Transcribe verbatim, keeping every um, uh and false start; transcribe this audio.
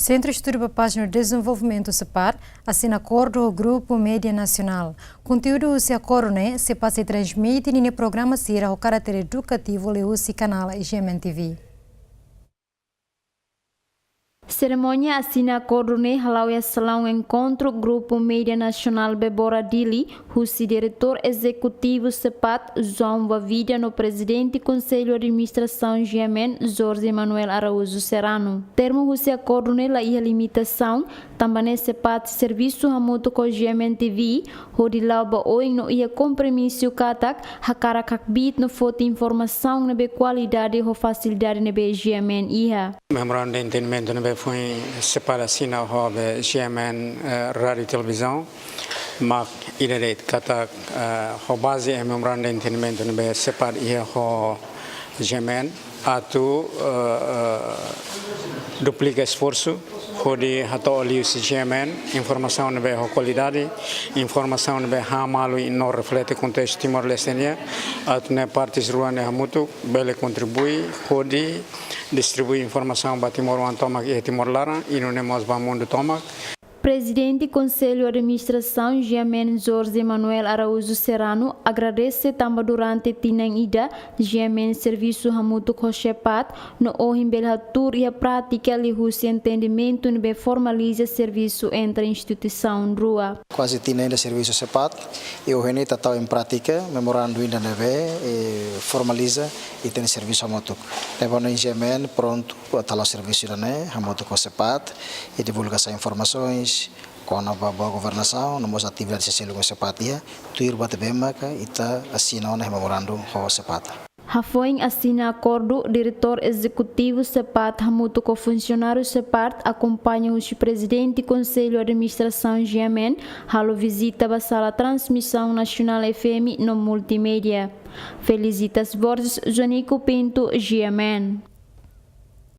Sentru Estudu ba Pás no Dezenvolvimentu, SEPAD, asina akordu ho Grupu Média Nasionál. Konteúdu husi akordu ne'e, SEPAD sei transmite ninia programa sira ho karáter edukativu liuhusi kanál G M N T V. Serimónia asina akordu ne'e hala'o iha salaun enkontru Grupu Média Nasionál Bebora Dili, husi Diretór Ezekutivu SEPAD, João Vavida, no Prezidente Konsellu Administrasaun G M N, Jorge Manuel Araújo Serrano. Termu husi akordu ne'e la iha limitasaun, tanba ne'e SEPAD servisu hamutuk ho G M N T V, hodi la'o ba oin no iha kompromisu katak hakarak hakbiit no foti informasaun ne'ebé kualidade ho fasilidade ne'ebé G M N iha. Memorandu de entendimentu ne'ebé foin SEPAD asina ho be G M N, eh, Rádiu Televizaun, mak ida de'it katak, eh, ho baze iha memorandu de entendimentu ne'ebé SEPAD iha ho G M N, atu, eh, eh, duplika esforsu hodi hato'o liuhusi G M N informasaun ne'ebé ho kualidade, informasaun ne'ebé han malu i no reflete kontestu Timor-Leste nian, atu nune'e partes rua ne'e hamutuk bele kontribui hodi distribui informasaun ba timoroan tomak iha Timor laran i nune'e mós ba mundu tomak. Prezidente Konsellu Administrasaun G M N, Jorge Manuel Araújo Serrano, agradese tanba durante tinan ida G M N servisu hamutuk ho SEPAD, no ohin bele hatuur iha prátika liuhusi entendimentu ne'ebé formaliza servisu entre instituisaun rua. Kuaze tinan ida servisu SEPAD, i ohin ne'e ita tau em prátika memorandu ida ne'ebé, eh, formaliza ita-nia servisu hamutuk. Ne'ebé ohin G M N prontu atu hala'o servisu ida-ne'e hamutuk ho SEPAD, i divulgasaun informasoens kona-ba boa governasaun, no mós atividade seluk SEPAD iha, tuir buat ne'ebé maka ita asina ona memorandu ho SEPAD. Hafoin asina akordu, Diretór Ezekutivu SEPAD hamutuk ho funsionáriu SEPAD akompaña husi Prezidente Konsellu Administrasaun G M N halo vizita ba sala transmisaun nasionál F M no multimédia. Felicitas Borges, Jonico Pinto, G M N.